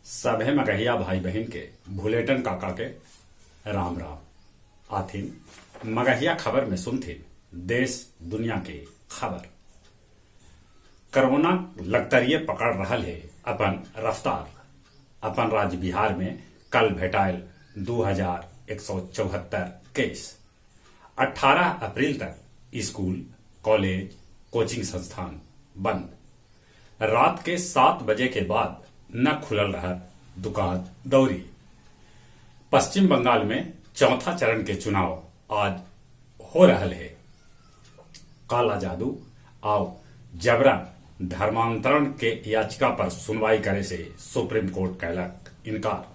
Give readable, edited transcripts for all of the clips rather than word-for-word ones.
सभे मगहिया भाई बहिन के भुलेटन काका के राम राम। आथिन मगहिया खबर में सुनथिन देश दुनिया के खबर। कोरोना लगतरिये पकड़ रहल हे अपन रफ्तार। अपन राज्य बिहार में कल भेटायल 2174 केस। 18 अप्रैल तक स्कूल, कॉलेज, कोचिंग संस्थान बंद। रात के 7 बजे के बाद न खुलल रहत दुकान दौरी। पश्चिम बंगाल में चौथा चरण के चुनाव आज हो रहल हे। काला जादू आउ जबरन धर्मांतरण के याचिका पर सुनवाई करे से सुप्रीम कोर्ट कैलक इनकार।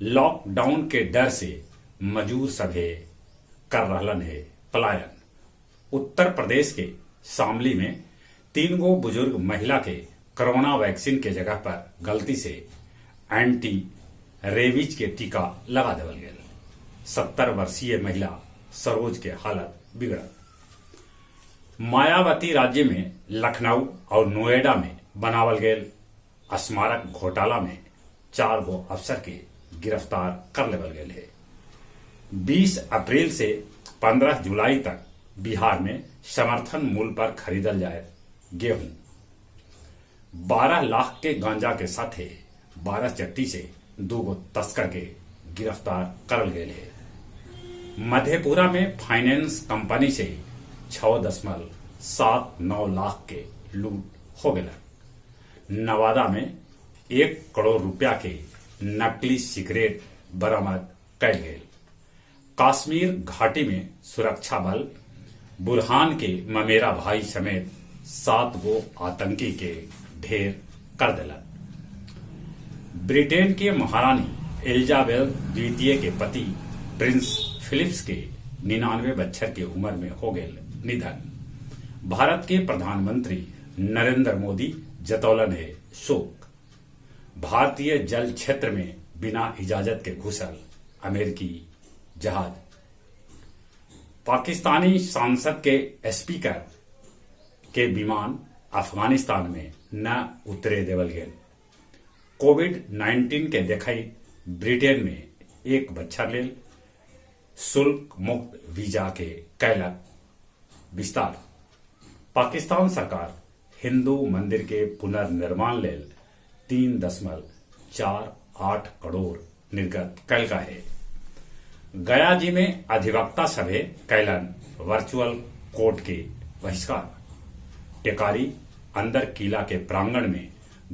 लॉकडाउन के डर से मजूर सभे कर रहलन हे पलायन। उत्तर प्रदेश के शामली में 3 गो बुजुर्ग महिला के कोरोना वैक्सीन के जगह पर गलती से एंटी रेबीज के टीका लगा देवल गेल। 70 वर्षीय महिला सरोज के हालत बिगड़ल। मायावती राज्य में लखनऊ और नोएडा में बनावल गेल स्मारक घोटाला में 4 गो अफसर के गिरफ्तार कर लेवल गेल हे। 20 अप्रैल से 15 जुलाई तक बिहार में समर्थन मूल्य पर खरीदल जाए गेहूं। 12 लाख के गांजा के साथे 12 चट्टी से 2 गो तस्कर के गिरफ्तार करल गेल हे। मधेपुरा में फाइनेंस कंपनी से 6.79 लाख के लूट हो गया। नवादा में 1 करोड़ रुपया के नकली सिगरेट बरामद कैल गेल। कश्मीर घाटी में सुरक्षा बल बुरहान के ममेरा भाई समेत 7 गो आतंकी के ढेर कर देलक। ब्रिटेन के महारानी एलिजाबेथ द्वितीय के पति प्रिंस फिलिप्स के 99 बच्छर के उम्र में हो गए निधन। भारत के प्रधानमंत्री नरेंद्र मोदी जतौलन है शोक। भारतीय जल क्षेत्र में बिना इजाजत के घुसल अमेरिकी जहाज। पाकिस्तानी सांसद के स्पीकर के विमान अफगानिस्तान में न उतरे देवल गेल। कोविड-19 के देखई ब्रिटेन में 1 बच्छर लेल शुल्क मुक्त वीजा के कैलक विस्तार। पाकिस्तान सरकार हिंदू मंदिर के पुनर्निर्माण लेल 3.48 करोड़ निर्गत कैलका है। गया जी में अधिवक्ता सभे कैलन वर्चुअल कोर्ट के बहिष्कार। टेकारी अंदर किला के प्रांगण में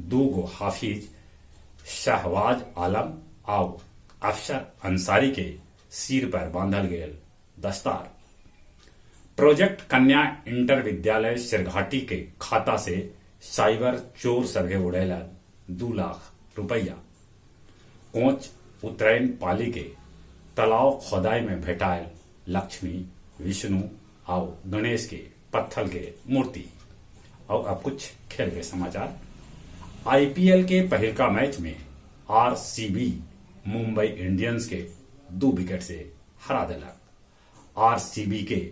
2 गो हाफिज शहवाज आलम आउ अफसर अंसारी के सिर पर बांधल गेल दस्तार। प्रोजेक्ट कन्या इंटर विद्यालय शेरघाटी के खाता से साइबर चोर सभे उड़ैलन 2 लाख रुपया। कोच उतरैन पाली के तालाब खोदाई में भेटायल लक्ष्मी, विष्णु आउ गणेश के पत्थल के मूर्ति। और अब कुछ खेल के समाचार। आईपीएल के पहिलका मैच में आरसीबी मुंबई इंडियंस के 2 विकेट से हरा देलक। आरसीबी के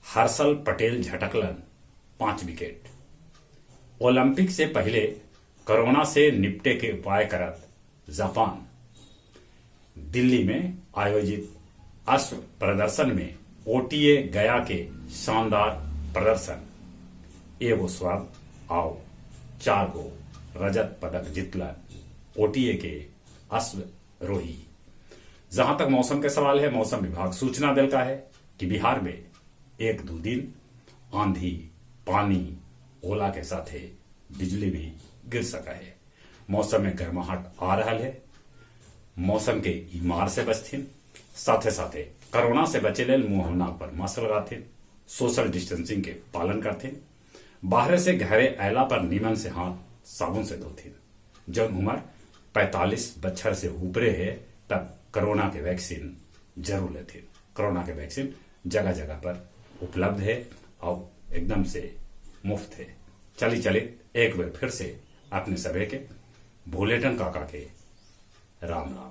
हर्षल पटेल झटकलन 5 विकेट। ओलंपिक से पहले कोरोना से निपटे के उपाय करत जापान। दिल्ली में आयोजित अश्व प्रदर्शन में ओटीए गया के शानदार प्रदर्शन। 1 स्वर्ण आउ 4 गो रजत पदक जीतलन ओटीए के अश्वरोही। जहां तक मौसम के सवाल है, मौसम विभाग सूचना दिलका है कि बिहार में 1-2 दिन आंधी, पानी, ओला के साथे बिजली भी गिर सका है। मौसम में गर्माहट आ रहा है। मौसम के मार से बचथिन, साथे साथे कोरोना से बचे लेल मुंह नाक पर मास्क लगाथिन, सोशल डिस्टेंसिंग के पालन करथिन, बाहर से घरे अयला पर नीमन से हाथ साबुन से धोथिन। जब उम्र 45 बच्छर से ऊपरे है तब कोरोना के वैक्सीन जरूर लेथिन। कोरोना के वैक्सीन जगह जगह पर उपलब्ध है और एकदम से मुफ्त है। चली चली एक बार फिर से अपने सभी के भोलेटन काका के राम राम।